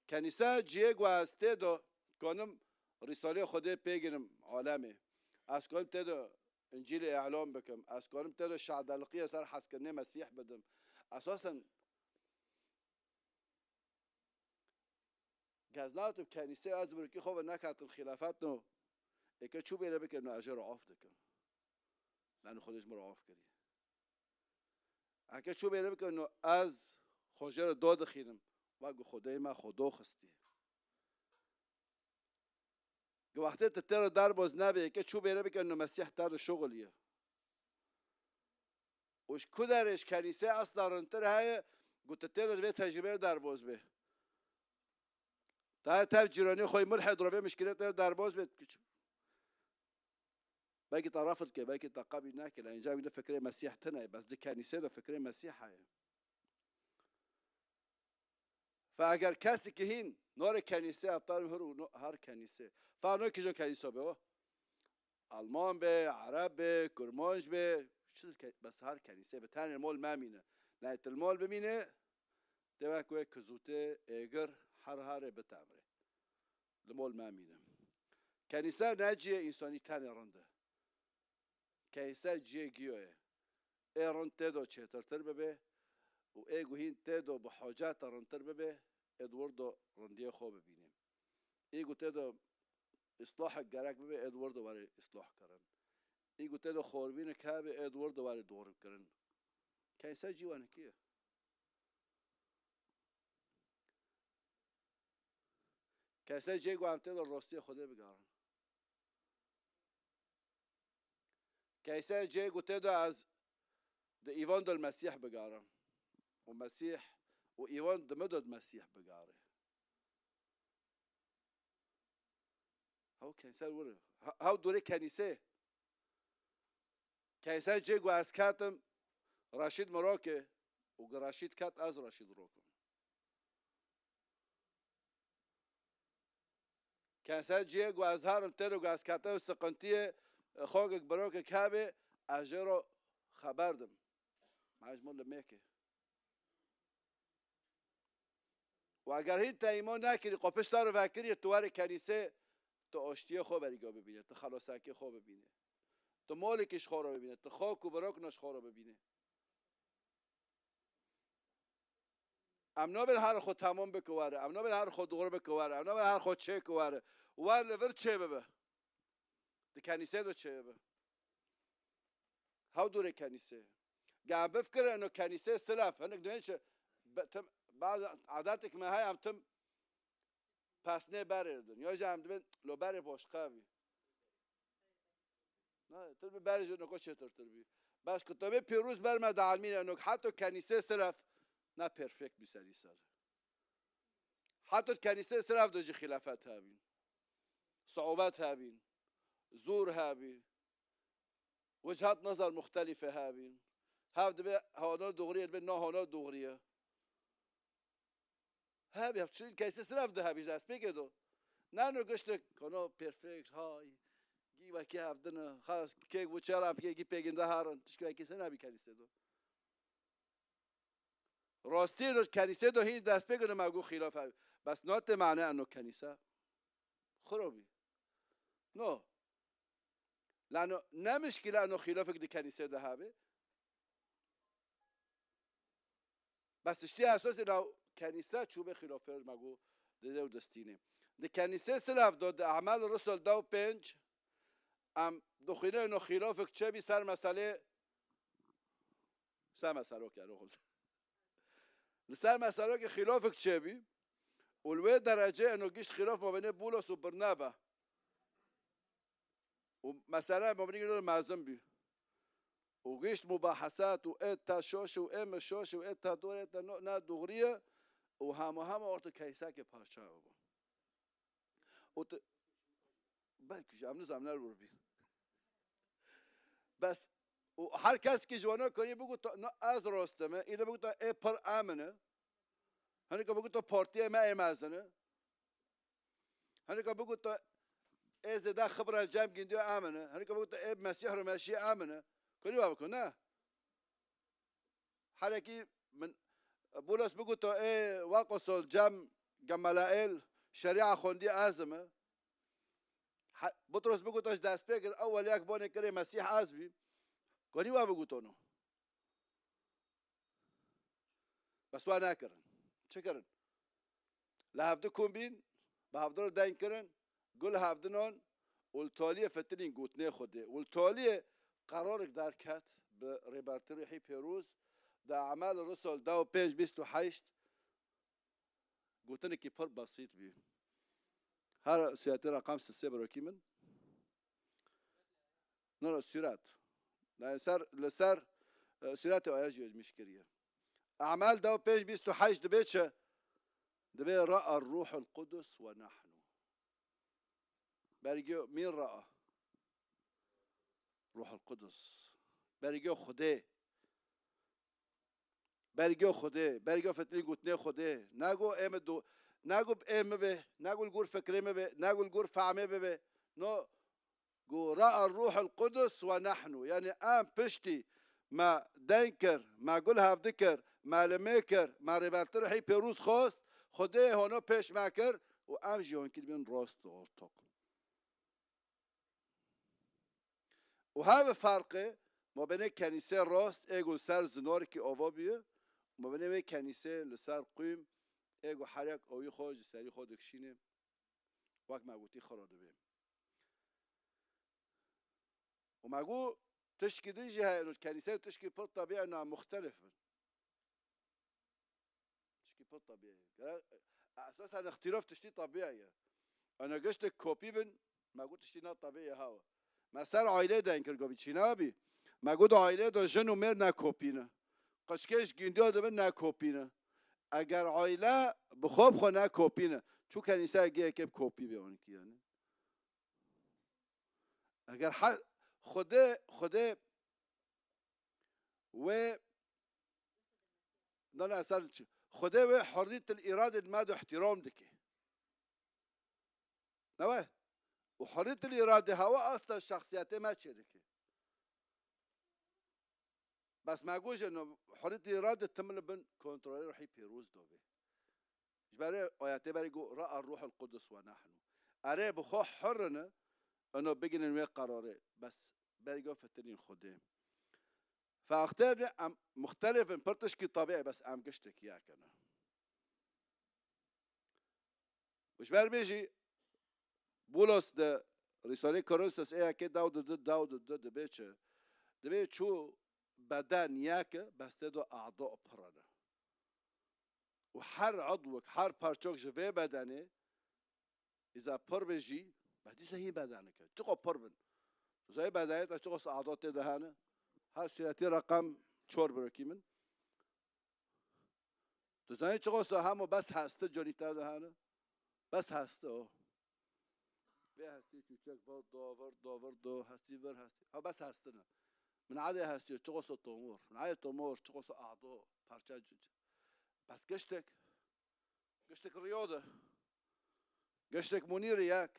Kenîse cihê ku ez tê de konim Rîsaleyê Xwedê pê girim alemê. Ez konim tê de Încîlê îlan bikim. Ez konim tê de şadeliqiyê ser hezkirinê Mesîh bidim. Esasen, gez natim kenîse ez birikî xwe ve nekatin xîlafet no. Eke çû bêre bikim, no ez jê re af dikim. Lano Xwedê ji min re af kiriye. Eke çû bêre bikim, no ez xwe jê re do dixînim. Wek ku Xwedê me xwe do xistiye. Ku wextê tu tê re derboz nebê, ke çû bêre bike, no Mesîh te re şuxuliye. Û ji ku derê ji kenîsê esla rintir heye, ku tu tê re vê tecrûbeyê derboz bê. Te tev cîranê xwe yê mulhid re vê mişkilê te re derboz bê. Belkî te refd ke, belkî te qebîl neke, lê înca wî de fikrê Mesîh tune ye, bes di kenîsê de fikrê Mesîh heye. Fe eger kesekî hîn norê kenîsê, heta hir û no-, her kenîsê. Fe no kîjan kenîsa be o? Alman be, Ereb be, Kurmanc be, çi ke-, bes her kenîsê be. Tenê li mol memîne. Ney tu li mol bimîne, dê wek wê kizûtê, êgir, her herê bitemrê. Li mol memîne. Kenîse ne cihê însanî tenê rind e. Keyse cihê giyo ye. Ê rind tê do çêtirtir bibe û ê guhîn tê do bi hoceta rindtir bibe, ê di wir do rindiyê xwe bibîne. Ê ku tê do îslahek gerek bibe, ê di wir do were îslah kirin. Ê ku tê do xorbînek hebe, ê di wir do were doğru kirin. Keyse cî wenikî ye. Keyse cihê ku em tê do rastiyê Xwedê bigerin. Keyse cê gotê de ez di îvan de Mesîh bigarim. Û Mesîh û îvan di min de Mesîh bigare. Hew keyse wir e. He-, hew dorê kenîsê. Keyse cê ku ez ketim, Reşîd min roke û ku Reşîd ket ez Reşîd rokim. Keyse cihê ku ez herim tê de ku ez kete û siqintiyê, e, xokek birokek hebê, ez jê ro xeber dim. Ma ji min li mêke. Û eger hîn te îman nekirî, qopişta ro vekirî, tu werê kenîsê, tu aştiyê xwe berî go bibîne, tu xelosakiyê xwe bibîne. Tu molekî ji xwe ro bibîne, tu xok û birokna ji xwe ro bibîne. Em nabên her xwe temam bike were. Em nabên her xwe doğru bike were. Em nabên her xwe çêke were. Wer li vir çê bibe. Di kenîsê de çê bibe. Hew dûrê kenîsê. Ge em bifikire eno kenîsê silef. Hinek dibên çi? Be-, tim, bazı adetek me heye em tim pesnê berê didin. Ya jî em dibên lo berê boşqa bî. Na, tu bi berê jî noko çêtirtir bî. Bes kitabê pîroz ber me dielmîne, nok heta kenîsê silef ne perfekt bî serî ser. Heta kenîsê silef de jî xîlafet hebîn. Siûbet hebîn. Zûr hebî. Wichat nazar muxtelîfe hebîn. Hev dibe hana doğriye, dibe na hana doğriye. He, bi çi keyse silef de hebî destpêkê do. Nano giştik, kono perfect, hay. Gî wekî hevdine, xas kek bu çera pê gî pêginde harin. Tişkî wekî sene bi kenîsê do. Rastî do kenîsê do hîn destpêkê do me gu xîlaf hebî. Bes no te mane eno kenîse. Xirobî. No. Lano ne mişkile eno xîlafek di kenîsê de hebê. Bes tiştê esasî la kenîse çûbe xîlafê me gu dide û distînê. Di kenîsê silaf do di E'mal Rusul da û pênc em dixwîne eno xîlafek çêbî ser meselê ser meselok yani oxum. Li ser meselokê xîlafek çêbî û li wê derecê eno gişt xîlaf mabênê Bûlos û Birnaba. Û mesele mabênê mezin bî. Û gişt mubahesat û ê te şoş û ê min şoş û ê te dor ê te no, ne doğriye û hema hema orta keysekê parça bû. Û tu, belkî jî em nizanim ne li wir bî. Bes, û her kes ki ji wana karî bigot, no, ez rast im, î de bigot, ê pir em in. Hinek bigot, partiyê me ê mezin e. Hinek bigot, ê zêde xibra cem gindiyo em in. Hinek bigot, ê Mesîh ro meşî em in. Karî wa biko, ne? Herekî min, Bûlos bigot, ê waqo sol cem Gamalael, şerîa xwendî ez im. He-, Butros bigota ji destpêkir, ewel yek bonê kirê Mesîh ez bî. Konî we bigotano. Bes we nekirin. Çi kirin? Li hevdi kom bîn, bi hevdi re deng kirin, gul hevdinan û li taliyê fitilîn gotinê Xwedê. Û li taliyê qerarek derket bi rêbertî Rûhî Pêroz, di Emal Rusul deh û pênc bîst û heşt gotinekî pir besît bî. Her sûretê reqam sisê birokî min. No, no, sûret. Yani ser, li ser, e, sûretê aya jî ecmîş kiriye. Emal deh û pênc bîst û heşt dibe çi? Dibe ra'a Ruhul Qudus ve nahnu. Bergê min ra'a. Ruhul Qudus. Bergê Xwedê. Bergê Xwedê, bergê fitilî gotinê Xwedê. Nago ê min do-, nago bi ê min be, nago li gor fikrê min be, nago li gor fehmê min be. No, go ra'a Ruhul Qudus ve nahnu. Yani em piştî me deng kir, me gul hevdi kir, me limê kir, me rêbertî Rihî Pêroz xwest, Xwedê hono pêş me kir û em jî honkî dibin rast ortok. Û heve ferqê mabênê kenîsê rast ê ku li ser zinarekî ava bûye, mabênê wê kenîsê li ser qûm ê ku her yek awî xwe ji serî xwe dikişîne, wek me gotî xira dibe. Û me got tişkî din jî heye, ino kenîsê tişkî pir tebî ye, na muxtelif bin. Tişkî pir tebî ye. Gere-, esasen îxtîrof tiştî tebî ye. Ene giştek kopî bin, me got tiştî ne tebî ye hewa. Me ser aîlê deng kir, govî çî nabî. Me got aîlê de jin û mêr ne kopî ne. Qeçkê ji gindiya dibin ne kopî ne. Eger aîle bi xwe bi xwe ne kopî ne. Çû kenîse gê yekê bi kopî bê onkî yani. Eger he-, Xwedê, Xwedê wê, na, na, ser çi? Xwedê wê hurriyetil îrade li me de ihtiram dike. Ne we? Û hurriyetil îrade hewa asla şexsiyetê me çêdike. Bes me got jî, no, hurriyetil îrade tim li bin kontrolê Ruhî Pêroz de be. Ji ber ayetê berê got, "Ra'a Ruhul Qudus ve nahnu." Erê bi xwe hurr ne, ino biginin wê qerarê. Bes bergo fitilîn Xwedê. Fe axtêr ne em muxtelif in, pir tişkî tebî ye, bes em giştek yek in. Û ji ber vê jî Bûlos di Rîsalê Korintos ê yekê dew di du, dew di du dibê çi? Dibê çû beden yek e, bes tê de a'da pir ne. Û her idwek, her parçok ji vê bedenê, îza pir be jî, bes dîsa hîn bedenik e. Çiqo pir bin. Tu zayê bedenê te çiqo a'da tê de hene? Her sûretê reqem çor birokî min. Tu zanî çiqo sa hemo bes heste canî te de hene? Bes heste o. Vê hestê çûçek va do, vir do, vir do, hestî vir hestî. Ha bes hestine. Min adê hestî, çiqo sa tomor. Min adê tomor, çiqo sa a'do, parça c-, c-, bes giştek. Giştek riyo de. Giştek Munîr yek.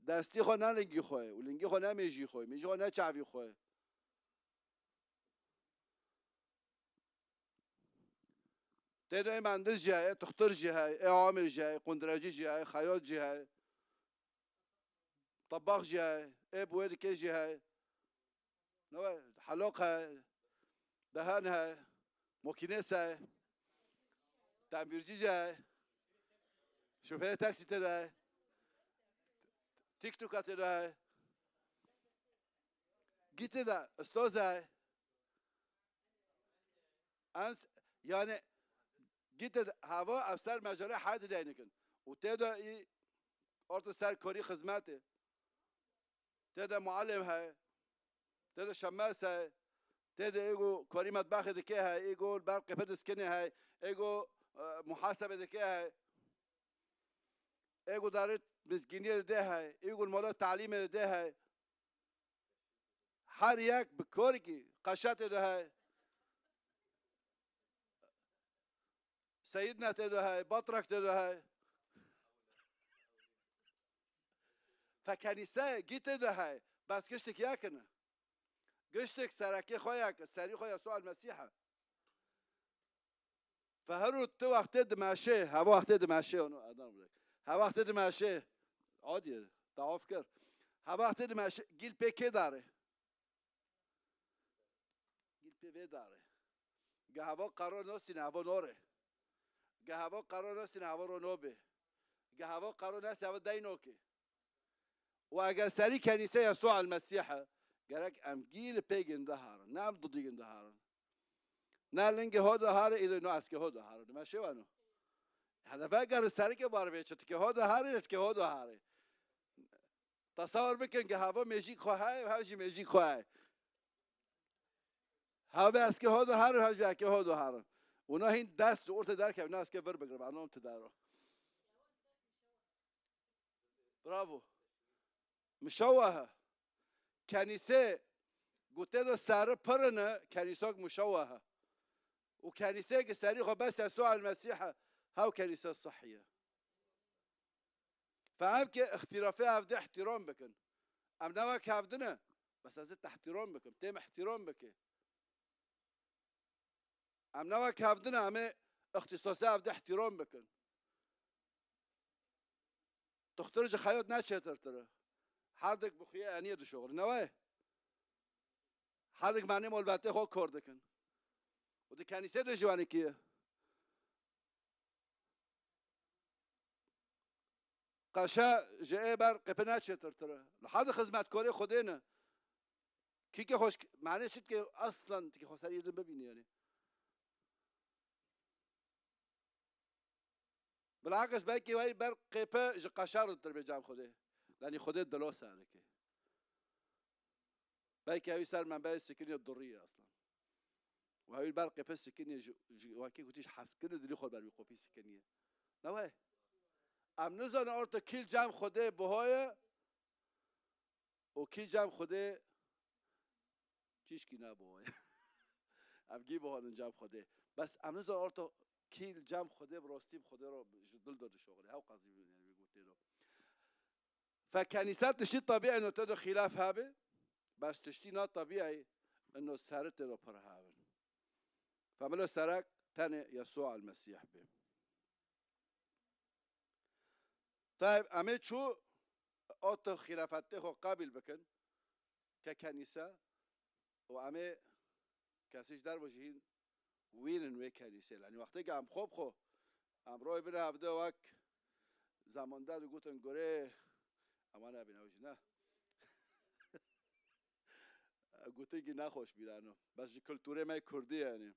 Destî xwe ne lingî xwe ye û lingî xwe ne mêjî xwe ye, mêjî xwe ne çavî xwe ye. Tê de ê mendiz jî heye, tuxtir jî heye, ê amê jî heye, qundirecî jî heye, xeyat jî heye, tebax jî heye, ê bi wê dikê jî heye. Ne we, helok heye, dehen heye, mokînês heye, tembîrcî jî heye, şofêrê taksî tê de heye, TikToka tê de heye. Gî tê de, istoz heye. Ens, yani, gî tê de, hava ev ser mecalê heyatê deynikin. Û tê de î orta ser korî xizmetê. Tê de muallim heye. Tê de şemes heye. Tê de ê ku korî metbexê dike heye. Ê ku li ber qêpe diskinê heye. Ê ku, e, muhasebe dike heye. Ê ku darê mizgîniyê dide heye. Ê ku li mola talîmê dide heye. Her yek bi korekî qeşetê de heye. Seyidne tê de heye, Batrak tê de heye. Fe kenîse gî tê de heye. Bes giştek yek in. Giştek serekê xwe yek, serî xwe Yesû El Mesîh e. Fe her û tu wextê dimeşê, heva wextê dimeşê, onu adam bile. Heva wextê dimeşê, adiye, tawaf kir. Heva wextê dimeşê, gîl pê kê darê? Gîl pê vê darê. Ge heva qero nastîne, heva norê. Ge heva qero nastîne, heva ro nobê. Ge heva qero nastîne, heva dey nokê. Û eger serî kenîse Yesû el Mesîh e, gerek em gî li pê gin diharin, ne em dudî gin diharin. Ne lingê ho diharê, îdê no eskê ho diharê. Dime şêweno. Hedefe eger li serikê bar bê çi, tikê ho diharê, tikê ho diharê. Tesewir bikin, ge heva mêjîk xwe heye, hev jî mêjîk xwe heye. Hev eskê ho diharê, hev jî eskê ho diharê. Û no hîn dest ji ortê derkeve, no eskê vir bigire, anam tu daro. Bravo. Mişewehe. Kenîsê gotê de seri pirine, kenîsok mişewehe. Û kenîsê ki serî xwe bes Yesû el Mesîh e, hew kenîse sihî ye. Fe em ki îxtîrafê hevdê îhtîram bikin. Em ne wek hevdine, bes ez ê tehtîram bikim, têm îhtîram bike. Em ne wek hevdine, em ê îxtîsasê hevdê îhtîram bikin. Doxtor ji xeyot ne çêtirtir e. Herdik bi xuya eniyê dişoxilin. Ne wayê? Herdik menê molbetê xwe kor dikin. Û di kenîsê de jî wenekî ye. Qeşe ji ê ber qêpe ne çêtirtir e. Li herdî xizmetkorê Xwedê ne. Kî ke xweş, mane çi dike, aslan dike xwe ser yê din bibîne yani. Bilakis belkî wey ber qêpe ji qeşe rintir bê cem Xwedê. Lenî Xwedê dilo ser dike. Belkî ew ser menbeyê sikinê durî ye aslan. Û ew ber qêpe sikinê ji, ji wekî gotî ji hezkirinê dilî xwe ber wî qopî sikinî ye. Ne wê? Em nizanin orta kî li cem Xwedê biho ye û kî cem Xwedê çîşkî nebiho ye. Em gî biho in cem Xwedê. Bes em nizanin orta kî li cem Xwedê bi rostî bi Xwedê re ji dil de dişoxile. Hew qezî bibîne wî gotê de. Fe kenîse tiştî tebî eno tê de xîlaf hebe, bes tiştî na tebî eno seri tê de pir hebin. Fe milo serek tenê Yesû el Mesîh bê. Tayb, em ê çû o tu xîlafetê xwe qebîl bikin ke kenîse û em ê kesî ji derve jî hîn wînin wê kenîsê. Lenî wextê ke em xwe bi xwe, em royê bine hevde wek zamanda digotin gurê, ema nebîne ew jî ne. Gotin ki nexweş bîrano. Bes ji kulturê me kurdî yani.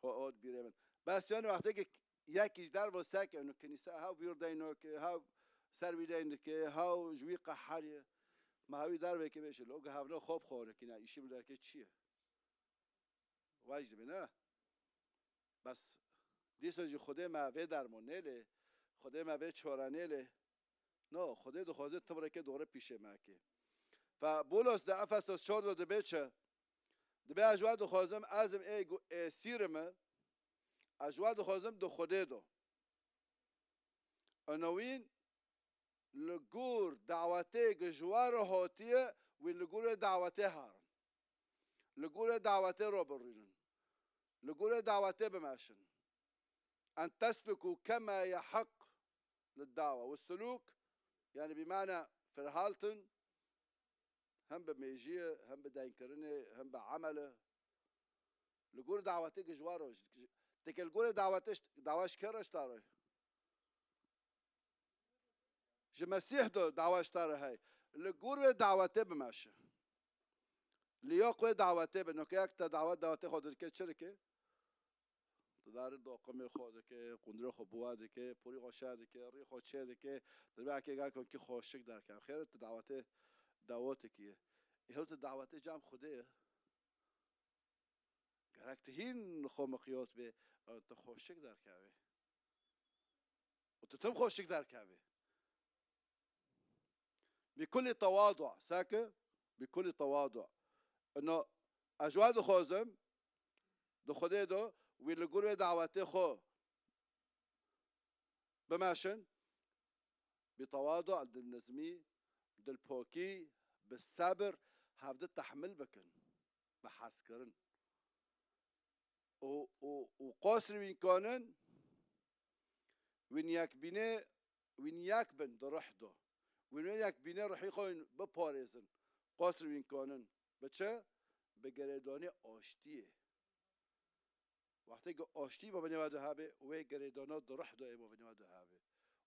Ho, o bîrê min. Bes yani wextê ke yekî ji derve seke û kenîse hew bîr deyno ke, hew ser wî deyn dike, hew ji wî qeherî. Ma hewî dervekê bêje, lo ge hevno xwe bi xwe nekîne, îşî min derke çi ye? Vaj dibe, ne? Bes dîsa jî Xwedê me vê dermo nêlê, Xwedê me vê çare nêlê. No, Xwedê dixwaze tim rêkê dore pîşê me ke. Fe Bûlos di Efesos çar de dibe çi? Dibe ez ji we dixwazim, ez im ê gu-, êsîr im, ez ji we dixwazim di Xwedê de. Enewîn li gor dawetê gi ji we re hatiye, wî li gorê dawetê herin. Li gorê dawetê re birînin. Li gorê dawetê bimeşin. En tesluku kema yeheq li dawa. Û sulûk, yani bi mana firhaltin, hem bi mêjiyê, hem bi deynkirinê, hem bi emele. Li gor dawetê gi ji we re, teke li gorê dawetê, dawa ji kê re ji te re? Ji Mesîh de dawa ji te re hey. Li gor wê dawetê bimeşe. Li yok wê dawetê be. Noke yek te dawet dawetê xwe dike çi dike? Tu darî doqimê xwe dike, qundrê xwe bi we dike, porî xwe şeh dike, rî xwe çê dike. Dibe eke gakon kî xweşik derke. Xêr tu dawetê dawetê kî ye. Ê tu dawetê cem Xwedê ye. Gerek tu hîn xwe miqyot bê, tu xweşik derkevê. Û tu tim xweşik derkevê. Bi kulî tewadu, seke, bi kulî tewadu. Ino ez ji we dixwazim, di Xwedê de, wî li gor wê dawetê xwe bimeşin, bi tewadu, dilnizmî, dilpokî, bi sebir, hevdi tehmil bikin, bi hezkirin. û, û, û qasrî wîn kanin, wîn yek bînê, wîn yek bin di ruh de. Wîn wê yek bînê ruhî xwe wîn biparêzin. Qasrî wîn kanin. Bi çi? Bi girêdanê aştiyê. Wextê ku aştî ma binêva de hebe, wê girêdana di ruh de ê ma binêva de hebe.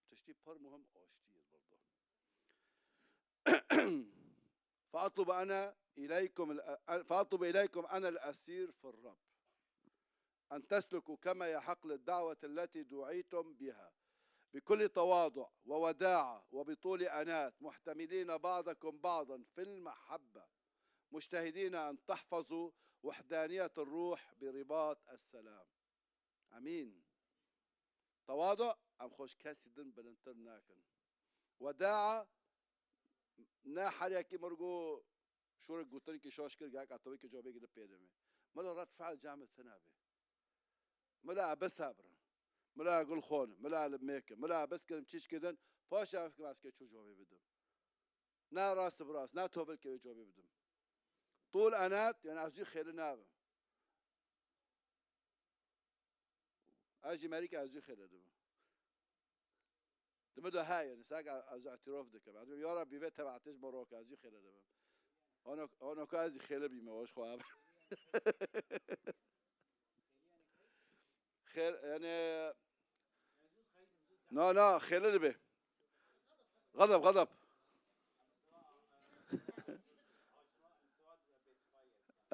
Tiştî pir muhim aştî ye li vir de. فأطلب أنا إليكم ال-، فأطلب إليكم أنا الأسير في الرب أن تسلكوا كما يحق للدعوة التي دعيتم بها، بكل تواضع ووداعة وبطول أناة، محتملين بعضكم بعضا في المحبة، مجتهدين أن تحفظوا وحدانية الروح برباط السلام. Amîn. Tewadu, em xwe ji kesî din bilindtir nakin. Wedaa, ne her yekî mir got, şûrik gotinkî şaş kir, gak etewekî cawabê gidip pê dime. Mila red fe'l camê tune be. Mila e bisebrin. Mila e gul xon, mila e li mêkin, mila e biskirin, çîçkê din, paşê em fikim ez kê çû cawabê bidim. Ne rast bi rast, ne tobil kê wê cawabê bidim. Tûl enat, yani ez jî xêli nabim. Ez jî merî ke ez jî xêle dibim. Di min de heye, yani, sek ez îtirof dikim. Ez dibim, ya Rabbî, vê tebatê ji min roke, ez jî xêle dibim. Ono, ono ka ez jî xêle bîme, o ji xwe. Xêl, yani, na, na, xêle dibe. Xedeb, xedeb.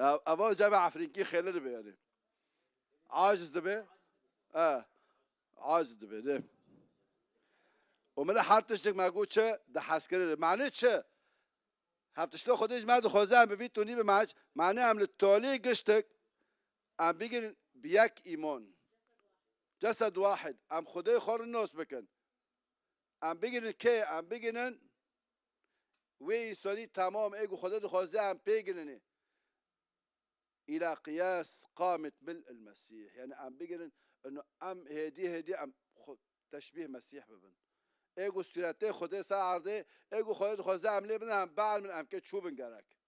Ev, eva cebe Efrînkî xêle dibe yani. Aciz dibe. E, aciz dibe, de. Û min her tiştek me got çi? Di heskirê de. Mane çi? Hev tiştê Xwedê ji me dixwaze em bi vî tunî bi me, mane em li tolî giştik, em bigrin bi yek îmon. Cesed wahid. Em Xwedê xwe rinos bikin. Em bigrin kê? Em bigrin wê însanî temam ê ku Xwedê dixwaze em pê girinê. Îla qiyas qamet mil el Mesîh. Yani em bigrin, ino em hêdî hêdî em xwe teşbîh Mesîh bibin. Ê ku sûretê Xwedê ser erdê, ê ku Xwedê dixwaze em lê bidin, em bielmin, em kê çû bin gerek.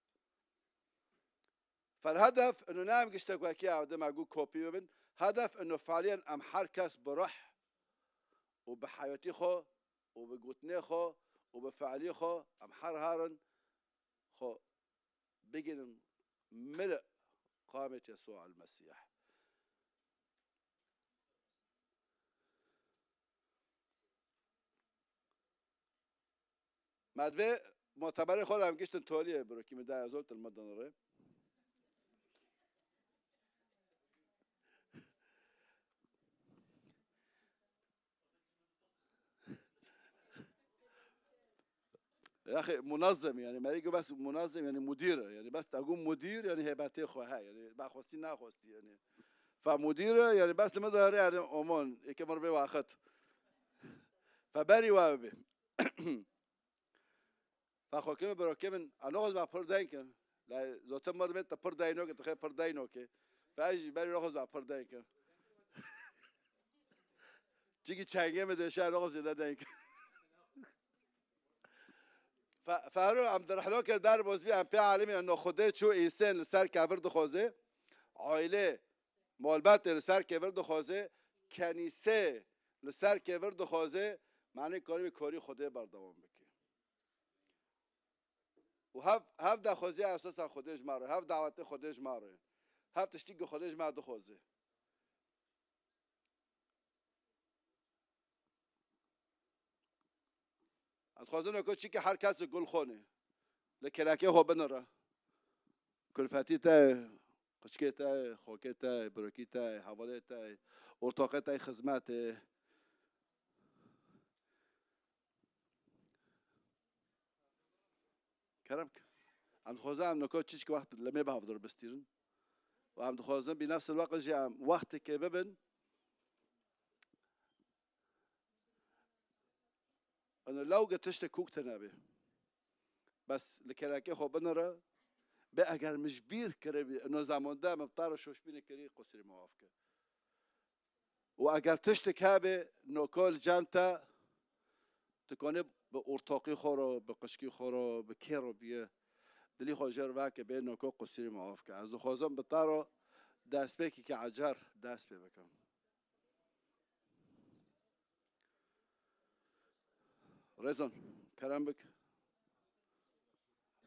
Fel hedef, ino ne em giştek wekî ev dima gu kopî bibin. Hedef, ino fealiyen em her kes bi ruh û bi heyatî xwe û bi gotinê xwe û bi fealî xwe em her herin xwe bigihînin mil qamêt Yesûa el-Mesîh. Me divê muteberê xwe de em giştin toliyê, birokî min daya zor, til me dinirê. Yaxê, munazem yani. Merî bes munazem yani, mudîr e. Yani bes te got mudîr yani, heybetê xwe he. Yani ba xwestî naxwestî yani. Fa mudîr e yani, bes li min de here yani, omon, êke mir bê waxit. Fa berî wa bibê. Fa xwe kime birokê min, a noxuz ba pir denk e. La zote mir bê te pir deyno ke, te xê pir deyno ke. Fa ez jî berî noxuz ba pir denk e. Çikî çengê min dêşa noxuz zêde denk e. Fe-, Fero, em di rihlo kir derbozbî, em pê alimî, eno Xwedê çû îsên li ser kevir dixwazê, aîlê, malbatê li ser kevir dixwazê, kenîsê li ser kevir dixwazê, manê karî wî karî Xwedê berdewam bike. Û hev, hev daxwaziya esasan Xwedê ji me re, hev dawetê Xwedê ji me re, hev tiştî ku Xwedê ji me dixwaze. Ez dixwazim ku çîkî her kes gul xonê. Li kelekê xwe binire. Kulfetî te, qiçkê te, xokê te, birokî te, hevalê te, ortoqê te, xizmetê. Kerem ke. Em dixwazin em niko çîçik wext li me bi hevdir bistîrin. Û em dixwazin bi nefs el-weqt jî em wextekê bibin. Eno lewge tiştek kûk tune be. Bes li kelekê xwe binire. Be eger min ji bîr kiribî, eno zemonde min bi te re şoşbînê kirî, qusirî mewaf ke. Û eger tiştek hebe, noko li cem te, tu konê bi ortoqî xwe ro, bi qişkî xwe ro, bi kê ro biye, dilî xwe jêr veke, bê noko qusirî mewaf ke. Ez dixwazim bi te ro destpêkeke ecer dest pê bikim. Rezon, kerem bik.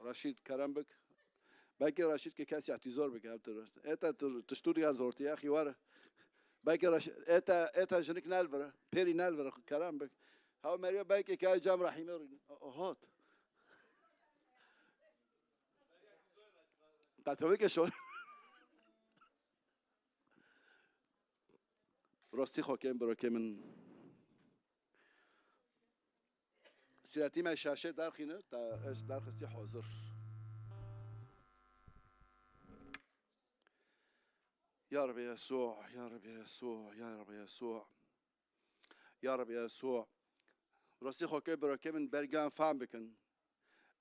Reşîd, kerem bik. Belkî Reşîd ki kes îhtîzor bike, ev tişt. Êta tu, tiştû diyan zortiye, xî were. Belkî Reşîd, êta, êta jinik nelvire, pêrî nelvire, kerem bik. Hew meriyo belkî ke cem Rehîmê hot. Qetewê ke şor. Rastî xwe kêm birokê min. Sûretî me şaşê derxîne, te ez derxistî hazir. Ya Rebbi Yesû, ya Rebbi Yesû, ya Rebbi Yesû. Ya Rebbi Yesû. Rastî xwe kêm birokê min bergan fam bikin.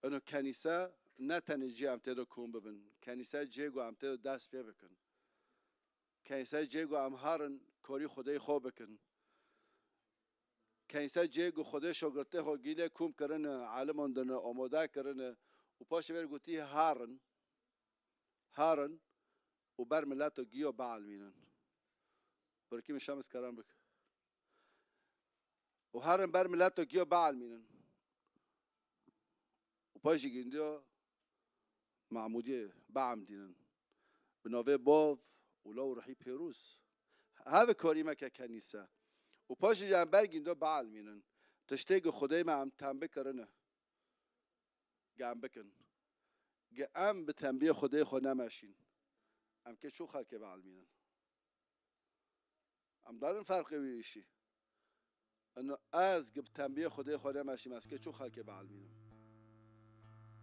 Eno kenîse ne tenê cî em tê de kom bibin. Kenîse cê ku em tê de dest pê bikin. Kenîse cê ku em harin korî Xwedê xwe bikin. Kenîse cê ku Xwedê şogirtê xwe gîlê kom kirine, elimon dine, omode kirine û paşê vê gotî harin, harin û ber mileto giyo bielmînin. Birkî min şemis kerem bik. Û herin ber mileto giyo bielmînin. Û paşî gindiyo Mahmûdiyê biemdînin. Bi navê Bav û Law û Ruhî Pêrûz. Heve korî me ke kenîse. Û paşî jî em ber gindiyo bielmînin. Tiştê ku Xwedê me em tem bikirine. Ge em bikin. Ge em bi tembiyê Xwedê xwe nemeşîn. Em kê çû xelkê bielmînin. Em darin ferqê wî îşî. Ino ez gi bi tembiyê Xwedê xwe nemeşîm, ez kê çû xelkê bielmînim.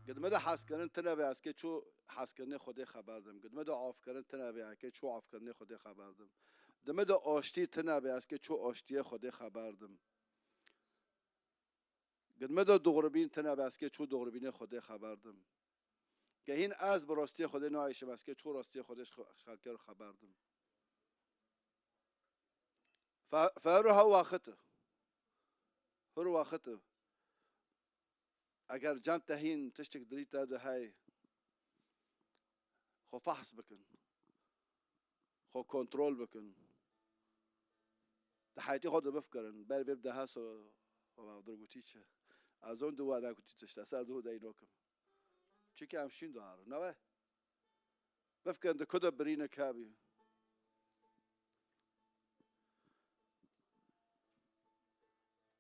Gi di min de hezkirin tune be, ez kê çû hezkirinê Xwedê xeber dim. Gi di min de avkirin tune be, ez kê çû avkirinê Xwedê xeber dim. Di min de aştî tune be, ez kê çû aştiyê Xwedê xeber dim. Gi di min de dûribîn tune be, ez kê çû dûribînê Xwedê xeber dim. Ge hîn ez bi rastiyê Xwedê nayêşim, ez kê çû rastiyê Xwedê ji xelkê re xeber dim. Fe-, feru hew wexit e. Hir wexit e. Eger cem te hîn tiştek dirî te de hey, xwe fehs bikin. Xwe kontrol bikin. Di heyetî xwe de bifikirin. Ber vê bi deha so-, xwe bavdir gotî çi? Ez on di wana gotî tişt. Ez ser du dey nokim. Çike em şîn diharin. Newe? Bifikirin di ku de birîne kabî.